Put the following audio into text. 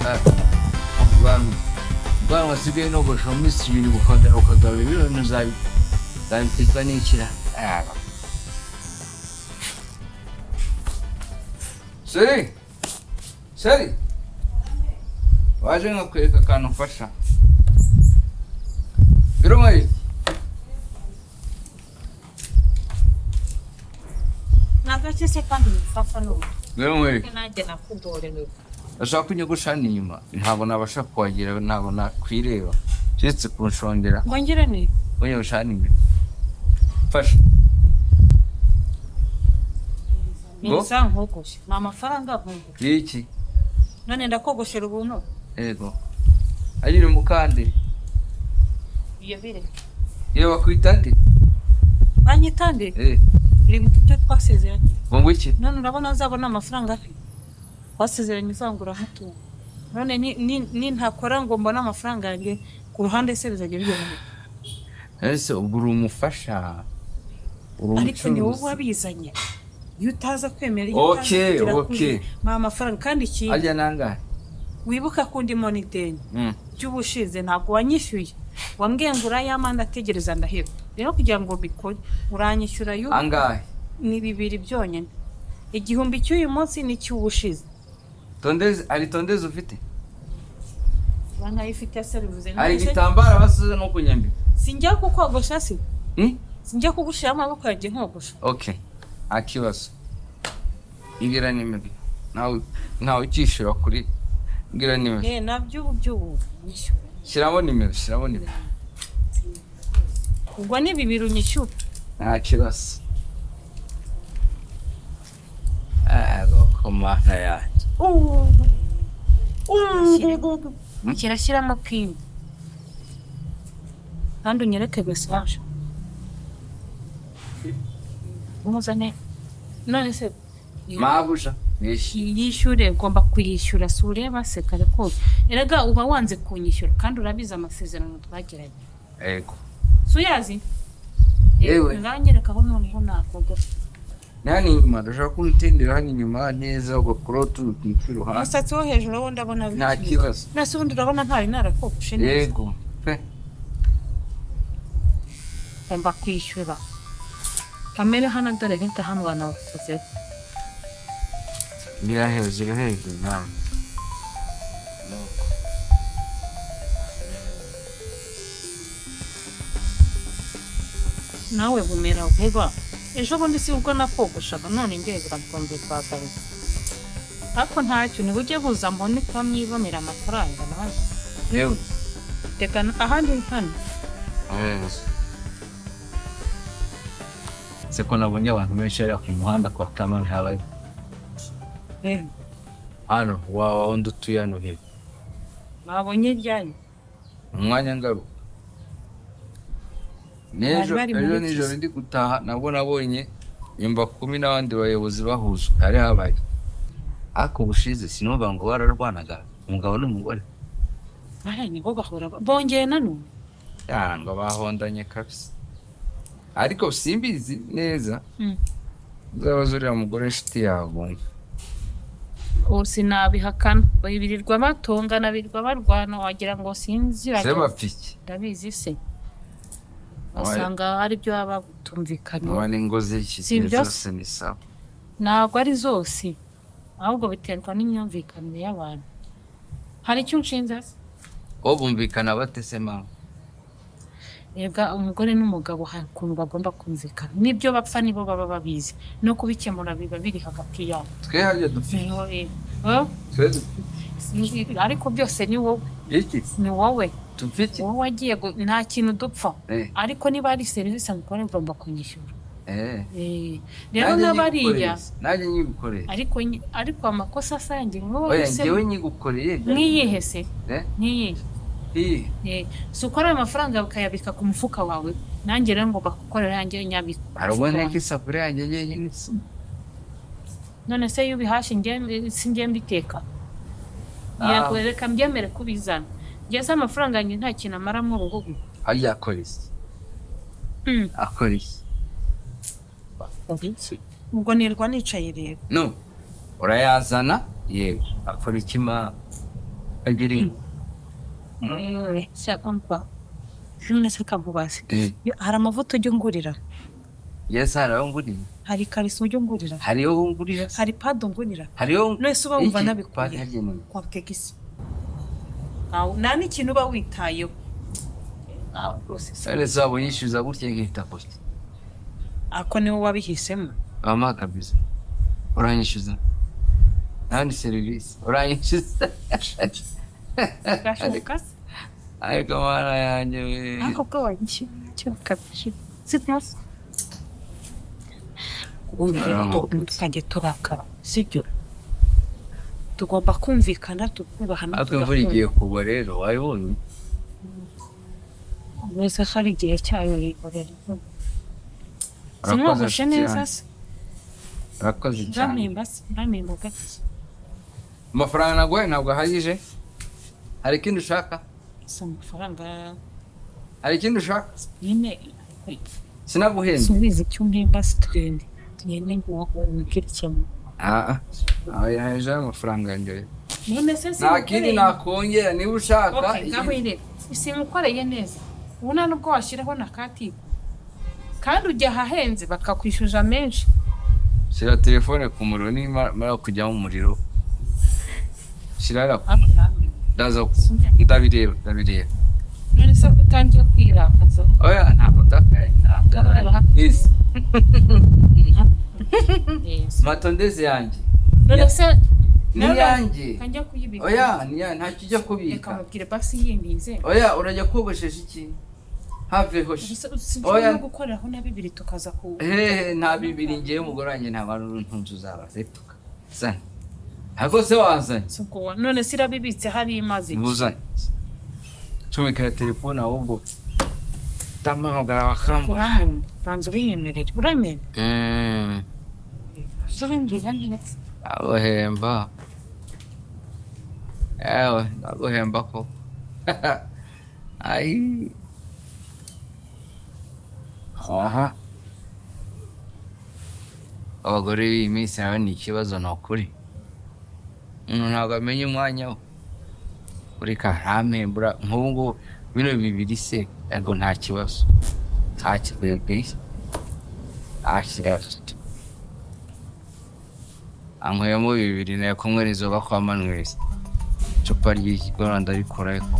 Ubwanwa, ubwanwa asigaye nogosha mu minsi 2 bukongera bukagaba ibiro, nzabiterwa n'ikira. Seri, seri, waje nkakwereka akantu mfasha. Birumari. Nagace se kandi mufasha n'ubu. Birumari. Nanjye nakudorewe. Ndashaka kunyogosha hano inyuma, ntabwo nabasha kuhagera, ntabwo nakwireba keretse kunshongera. Ngongere ni Kunyogosha hano inyuma, mfasha. Ngo? Nza nkogoshe ni amafaranga nkogoshe. Iki? None ndakogoshera ubuntu. Yego, ari mukande. Iyo bire. Yewe, bakwita nde? Banyitande. Eh. Uri icyo twasezeranye. Ngo iki? None urabona nzabona amafaranga afi twasezeranye uzangura nkatunga? None ni ntakora ngo mbone amafaranga yanjye ku ruhande se bizajya bigenda gute? Ese ubwo uri umufasha, uri Ariko ni wowe umucuruzi? wabizanye. Iyo utaza kwemera, iyo utaza Okay, kugera okay. kuri mpa amafaranga. Kandi ikindi, Ajya nangahe? wibuka ko ndimo n'ideni by'ubushize, ntabwo wanyishyuye. Wambwiye ngo urayampa, ndategereza ndaheba. Rero kugira ngo bikore uranyishyura y'ubu. Angahe? Ni 2 byonyine, 1000 cy'uyu munsi n'icy'ubushize. Tondeuse, hari tondeuse ufite? Ntayifite se bivuze? Hari igitambaro basize no kunyambika. Sinjya kukogosha se? Hmm? Sinjya kugushyiraho amaboko yanjye nkogosha. Okay, nta kibazo. Mbwira nimero. Ntawe, ntawe ukishyura kuri, mbwira nimero. Eh, nabyo ubu by'ubu nyishyura. Shyiramo nimero, shyiramo nimero. Ubwo ni 2 unyishyura. Nta kibazo. Ego Mana yanjye. Kirashyiramo pini kandi unyereke mesaje umuzane. None se Mabuja nishyuye. Yishyure, ugomba kuyishyura. Si ureba se kare kose? Erega uba wanze kunyishyura kandi urabizi amasezerano twagiranye. Ego. Si uyazi? Yewe. Nganyereka aho noneho nakogosha. Ni hano inyuma, ndashaka ko unitendera hano inyuma neza, ugakuraho utundi tuntu tw'iruhande. Umusatsi wo hejuru wo ndabona Nta bikiri. kibazo. Nase ubundi urabona ntari narakogoshe neza? Yego pe. Ngomba kwishyura kamere hano. Dore reka hano banabakoze. Bira hejuru, hejuru nawe. Nawe bumera vuba. Ejo bundi si ubwo nakogoshaga? None ngiye biragonze twagarutse, ariko ntacyo ntibujye buza mbone ko mwibonera amafaranga nawe. Yewe. Reka ahandi hano. Se ko nabonye abantu benshi hariya ku muhanda kwa Kamana habaye? Eh, Hano wa wundi utuye hano hepfo. Babonye ryari? Umwanya ngaruka n'ejo. Bari bari Ejo muri nijoro iki? ndi gutaha nabwo nabonye nyumva kumi n'abandi bayobozi bahuzwa hari habaye, ariko ubushize sinumva ngo bararwanaga umugabo n'umugore. Bariya nibo bahora bongeye nanone. Ya, ngo bahondanye kabisa, ariko simbizi neza. Uzabaza uriya mugore inshuti yawe wumve. Ubu sinabihakana, birirwa batongana, birirwa barwana, wagira ngo sinzi. Se bapfa iki? Ndabizi se? Wasanga ari byo baba batumvikana. Muba n'ingo z'iki Si gihe ibyo se? zose ni sawa. Ntabwo ari zose, ahubwo biterwa n'imyumvikanire y'abantu. Hari icyo unshinza se? Bo bumvikana bate se mama? Rega umugore n'umugabo hari ukuntu bagomba kumvikana, n'ibyo bapfa nibo baba babizi, no kubikemura biba biri hagati yabo. Twe harya dufite Niho rero. Oh, twe dufite ariko byose ni wowe. Iki? Ni wowe. Dufite Wowe wagiye nta kintu dupfa. Ariko niba ari serivisi mukora ugomba kunyishyura. Eh, rero Nanjye n'abariya nyigukoreye. Nanjye nyigukoreye. Ariko ariko amakosa asangiye wowe Oya. se. Njyewe nyigukoreye. Mwiyihe se? Eh? Nkiyihe? Iyi. Eh, si ukora ayo mafaranga ukayabika ku mufuka wawe? Nanjye rero ngomba gukorera yanjye nyabika ku Hari ubwo mufuka nteka wanjye. isafuriya yanjye njyenyine se? None se iyo ubihashye si njye mbiteka? Ah. Yego, reka mbyemere kubizana. Njye se amafaranga yanjye nta kintu amaramo urugo. Harya akora iki? Akora iki? Ubwo nirwa nicaye rero. No, urayazana, yego, akora iki ma? Agira inka. Shaka none se kamubaze, hari amavuta ujya ungurira? Yes, hari aho ngurira. Hari ikariso ujya ungurira? Hariyo ngurira. Hari pad ungurira? Hariyo. None se uba wumva Iki? nabikuye? Padi hagenewe. Kwa tegisi nta n'ikintu uba witayeho rwose se. None se waba unyishyuza gutya nkita gutya? Ako niwe wabihisemo. Mama kabisa. Uranyishyuza. Nta ni serivisi. Uranyishyuza. Gashoboka se? Ariko mana yanjye we. Ariko bwo wanyishyura kabisa, sibyo? Tukajya turakara, sibyo? Tugomba kumvikana, tukubahana. Ariko imvura igiye kugwa rero, wabibonye? Neza ko ari igihe cyayo yikorera. Urakoze Simwogoshe neza cyane. se? Urakoze cyane. Uramemba se? Uramemba gake. Amafaranga naguhaye ntabwo ahagije. Hari ikindi ushaka? Si amafaranga. Hari ikindi ushaka? Nyine. Sinaguhenze. Subiza icyo umpemba se, tugende tugende ngo wibwire ikintu. Ah, ah, yaje amafaranga yanjye. None se Nta kindi nakongera niba ushaka. Okay, ngaho irebe, singukoreye neza ubu, nta nubwo washyiraho na katiku, kandi ujya ahahenze bakakwishyuza menshi. Shyira telefone ku muriro, nimara kujyamo umuriro. Shyira hariya ku muriro. Ndaza ndabireba, ndabireba. None se ko utangiye kwirakaza? Oya, ntabwo ndakaye. Ntabwo. Izi. Matondezi yanjye. None se Ni iyanjye. Kanjya kuyibika. Oya, ni iyanjye, ntacyo ujya Reka kubika. mubwire basi yintize. Oya, urajya kogoshesha iki? Haveho shi. Sinshobora Oya. no gukoreraho na bibiri tukaza ku Hehe, nta bibiri, ngewe umugore wanjye nta bantu ntunze uzaba zetuka. Zana. Ariko se wazanye? Si ubwo none se irabibitse hari imaze iki? Buzanye. Comeka telefone ahubwo. Ndamuhamagara bakambura. Urahemba, banza ubiyemerere, uramenya ubimbwira neza. Ndaguhemba. Ewe, ndaguhemba ko. Ayi. Aha. Abagore b'iyi minsi nawe ni ikibazo, ni ukuri. Umuntu ntabwo amenya umwanya we. Ureka ntampembura nk'ubu ngubu bino bibiri se, ariko nta kibazo. Nta kibazo pe. Nta kibazo. Anyweyemo bibiri nayo kumwe n'inzoga kwa Manuel. Icupa ry'ikigora ndarikora ariko.